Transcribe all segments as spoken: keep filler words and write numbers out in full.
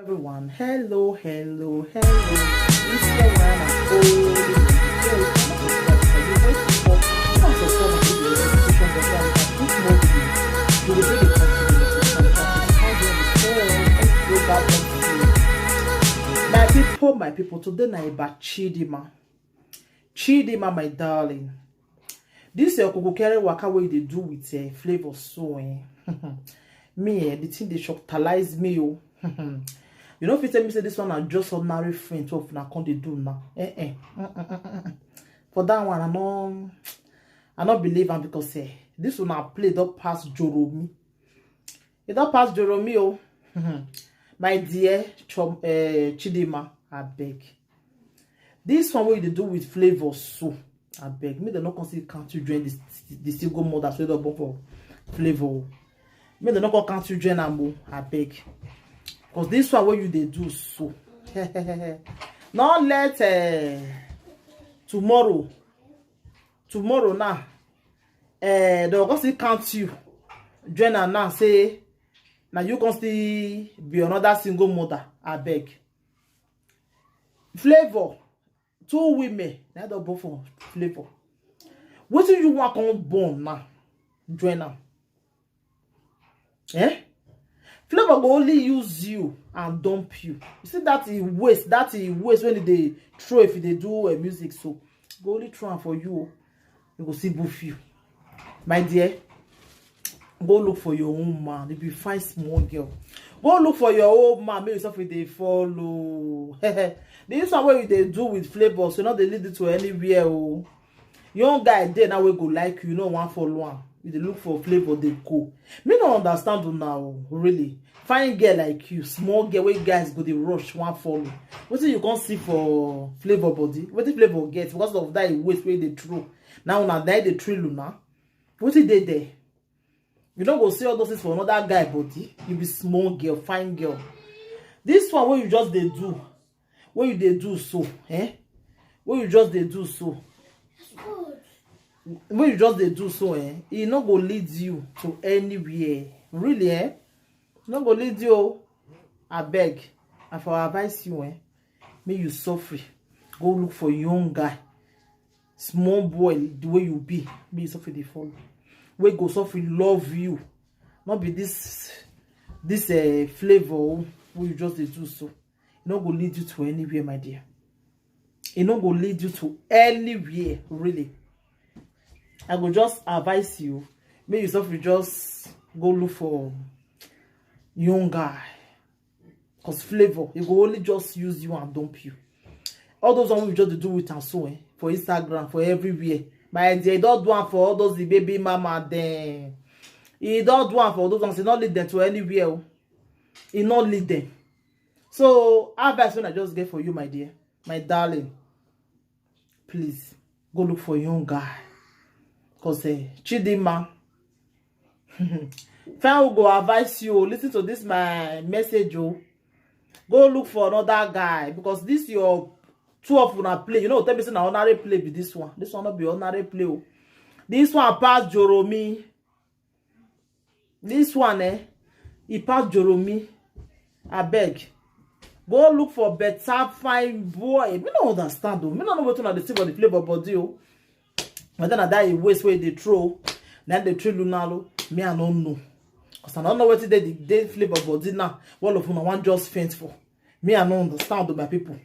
Everyone, hello, hello, hello. It's your one and only Mary J. If you want to subscribe, you wait for, you can subscribe and hit the notification bell so that we can put more videos. You will be the first to be notified. Thank you. Thank you. God bless you. My people, my people, today na about Chidima. Chidima, my darling. This your kukukere waka wey you dey do with uh, Flavor so eh. Me eh, the thing dey shocktalize me oh. You know if you tell me say this one na just ordinary friend wey una come dey do now. Eh eh. Mm, mm, mm, mm, mm. For that one, I no, I no believe am because eh, this una play don pass Joromi. E don pass Joromi oh. My dear Chom, uh, Chidima, abeg. This one wey you dey do with Flavor so, abeg. Make dem no come still count you join the, the single mothers wey don born for Flavor oh. Make dem no come count you join am oh, abeg. Because this one wey you dey do so, no let uh, tomorrow, tomorrow now, uh, dem go come still count you join am now say na you come still be another single mother, abeg. Flavor, two women na don born for Flavor. Wetin you wan come born now? Join am. Eh? Flavor go only use you and dump you. You see that he waste, that he waste when he dey throw if he dey do uh, music so. Go only throw am for you. Oh. You go see buff you. My dear, go look for your own man. If you find small girl, go look for your own man. Make yourself if they follow. This one wey you dey do with Flavor, so not dey lead you to anywhere. Oh, young guy there now we go like you, no one follow am. You dey look for Flavor, they go. Me no understand you now, really. Fine girl like you, small girl wey guys go dey rush one follow. Wetin you come see for Flavor body? Wetin Flavor get because of that waste wey dey throw? Now na die dey thrill una. Wetin dey there? You no go see all those things for another guy body. You be small girl, fine girl. This one wey you just dey do, wey you dey do so, eh? Wey you just dey do so, wey you just dey do so, eh? E no go lead you to anywhere, really, eh? E no go lead you. Oh. Abeg, I for advise you, eh? Make you suffer, go look for young guy, small boy the way you be, make you suffer dey follow. Wey go suffer love you, not be this this uh, Flavor wey you just dey do so. E no go lead you to anywhere, my dear. E no go lead you to anywhere, really. I go just advise you, make you suffer just go look for young guy. Cause Flavor, he go only just use you and dump you. All those ones we just dey do with am so eh, for Instagram, for everywhere. My dear, he don do am for all those the baby mama dem. He don do am for all those ones. He no lead them to anywhere. Oh. He no lead them. So advice wey I just get for you, my dear, my darling, please go look for young guy. Cause eh, Chidima, Fine, we go advise you. Oh, listen to this my message. Oh, go look for another guy because this your two of una play. You know, tell me say na ordinary play be this one. This one not be ordinary play. Oh. This one pass Joromi. This one eh, he pass Joromi. I beg. Go look for better fine boy. Me no understand though. Me no know wetin I dey see for the Flavor body. Oh. Whether na that waste wey dey throw, na dey throw Lunalo, me I no know. Cause I no know wetin dey the dey Flavor body now. All of una wan just faint for. Me I no understand o, my people.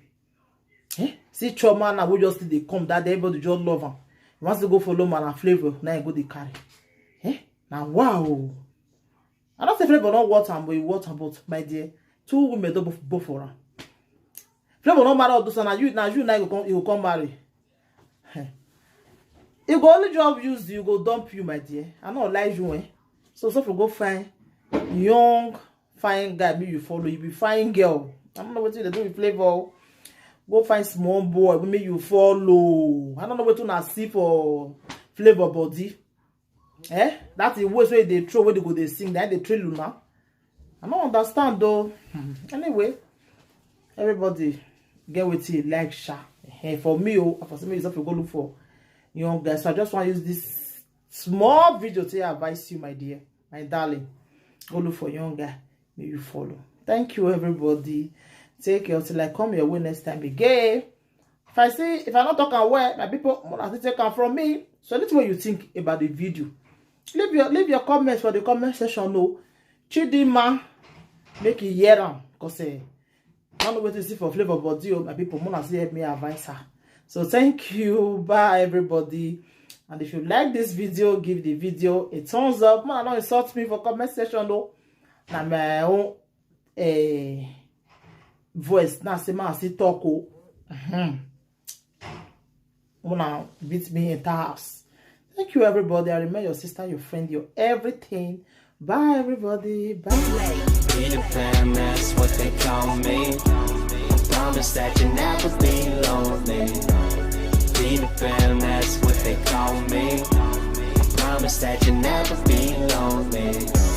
Eh? See Chioma now, we just dey come that day, everybody just love am. Once they go follow man and Flavor, now he go dey carry. Eh? Now wow. I don't say Flavor not want am, but he want am, but my dear, two women don't both for am. Flavor not marry all those, and you now you now you come you come marry. He go only job use you, go dump you, my dear. I no lie you, eh? So so go find young fine guy, me you follow, you be fine girl. I don't know what you do with Flavor. Go find small boy, me you follow. I don't know what you see for Flavor body. Eh? That's the waste where they throw, where they go, they sing, that they throw Luna. I don't understand though. Hmm. Anyway, everybody get what you like, sha. Hey, for me, oh, for me, it's up to go look for young guys. So I just want to use this small video to advise you, my dear, my darling. Go look for young guy. May you follow. Thank you, everybody. Take care till I come your way next time again. If I say, if I not talk am well, my people, una still take am from me. So that's what you think about the video. Leave your leave your comments for the comment section. No, Chidima, make it hear am, cause eh, I don't know what to see for flavor body. Oh, my people, una still help me advise her. So thank you, bye everybody. And if you like this video, give the video a thumbs up. Man, don't insult me for comment section. No, na my own eh, voice. Now say man, see talk. Oh. Mhm. Una beat me in house. Thank you, everybody. I remain your sister, your friend, your everything. Bye, everybody. Bye. Peter Pan, that's what they call me. I promise that you'll never be lonely. Peter Pan, that's what they call me. I promise that you'll never be lonely.